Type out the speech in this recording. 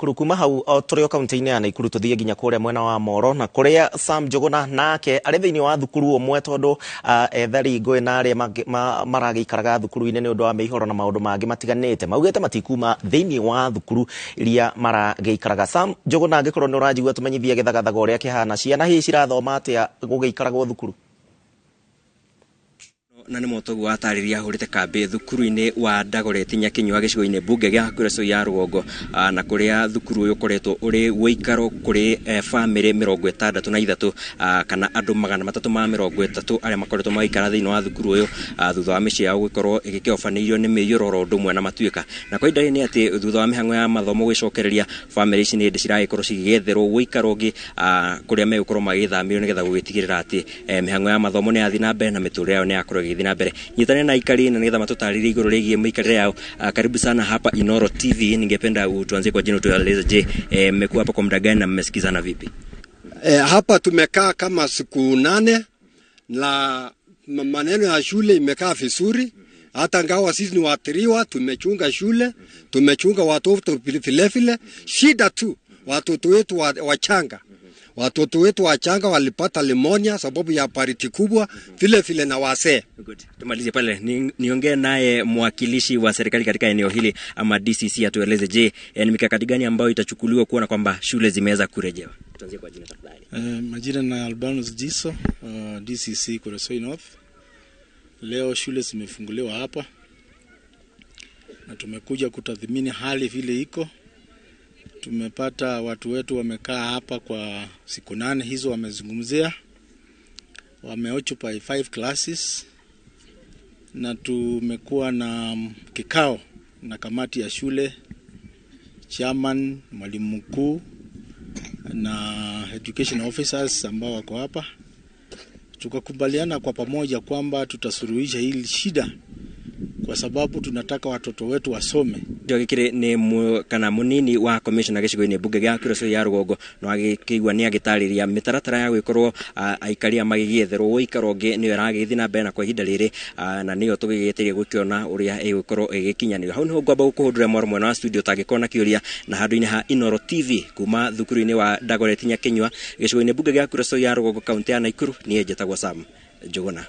Naikuru. Kuma hau o tũrĩ o kaunti-inĩ ya Naikuru, tũthiĩ nginya kũrĩa mwena wa Moro na kũrĩa Sam Njũgũna nake arĩ thĩinĩ wa thukuru ũmwe, tondũ ethari ngũĩ na arĩa maragĩikaraga thukuru-inĩ nĩ ũndũ wa mĩihũro na maũndũ mangĩ matiganĩte maugĩte matikuma thĩinĩ wa thukuru iria maragĩikaraga. Sam Njũgũna, angĩkorwo nĩ ũranjigua, tũmenyithie gĩthagathaga ũrĩa kĩhana, ciana hihi cirathoma atĩa gũgĩikaragwo thukuru? Na nĩ motoguo watarĩria, ahũrĩte kambĩ thukuru-inĩ wa Dagoretti Nyakinyua, gĩcigo-inĩ mbunge gĩa Kuresoi ya Rũgongo, na kũrĩa thukuru ũyũ ũkoretwo ũrĩ ũikaro kũrĩ bamĩrĩ 63, kana andũ 330 arĩa makoretwo magĩikara thĩinĩ wa thukuru ũyũ thutha wa mĩciĩ yao gũkorwo ĩgĩkĩobanĩirio nĩ mĩiyũro oro ũndũ ũmwe na matuĩka. Na kwa ihinda rĩrĩ nĩ atĩ thutha wa mĩhang'o ya mathomo gwĩcokereria, bamĩrĩ ici nĩ hĩndĩ ciragĩkorwo cigĩetherwo ũikaro ũngĩ kũrĩa megũkorwo magĩthamĩrio, nĩgetha gũgĩtigĩrĩra atĩ mĩhang'o ya mathomo nĩ yathiĩ na mbere na mĩtũrĩre yao nĩ yakorwo ĩgĩthiĩ na mbere. Nyitane na aikari na nĩgetha matũtarĩrie igũrũ rĩgiĩ mĩikarĩre yao. Karibu sana hapa Inoro TV. Ningependa tuanzie kwa jina, tueleze, je, mmekuwa hapa kwa muda gani na mmesikizana vipi? Hapa tumekaa kama siku 8 na maneno ya shule imekaa vizuri. Hata ngawa sisi ni waathiriwa, tumechunga shule, tumechunga watoto vile vile. Shida tu watoto wetu wachanga, watoto wetu wachanga walipata pneumonia sababu ya baridi kubwa, vile vile na wazee. Good. Tumalizie pale, niongee naye mwakilishi wa serikali katika eneo hili ama DCC atueleze, je, ni mikakati gani ambayo itachukuliwa kuona kwamba shule zimeweza kurejewa? Tuanzie kwa jina, tafadhali. Majina na Albanus Jiso, DCC Kuresoi North. Leo shule zimefunguliwa hapa na tumekuja kutathmini hali vile iko. Tumepata watu wetu wamekaa hapa kwa siku 8 hizo, wamezungumzia, wameoccupy 5 classes, na tumekuwa na kikao na kamati ya shule, chairman, mwalimu mkuu na education officers ambao wako hapa. Tukakubaliana kwa pamoja kwamba tutasuluhisha hili shida kwa sababu tunataka watoto wetu wasome. Ndio gĩkĩrĩ nĩ kana mũnini wa commissioner gĩcigo-inĩ mbunge gĩa Kuresoi ya Rũgongo, no agĩkĩigua nĩ agĩtarĩria mĩtaratara ya gũgĩkorwo aikaria magĩgĩetherwo ũikaro ũngĩ nĩyo ĩragĩthiĩ na mbere na kwa ihinda rĩrĩ, na nĩyo tũgĩgĩteria gũkĩona ũrĩa ĩgũkorwo ĩgĩkinyanĩrio. Hau nĩho ngwamba gũkũhũndũra mwaro mwena wa studio tangĩkorwo na kĩũria, na handũ-inĩ ha Inoro TV kuma thukuru-inĩ wa Dagoretti Nyakinyua, gĩcigo-inĩ mbunge gĩa Kuresoi ya Rũgongo, kaunti ya Naikuru, niĩ njĩtagwo Sam Njũgũna.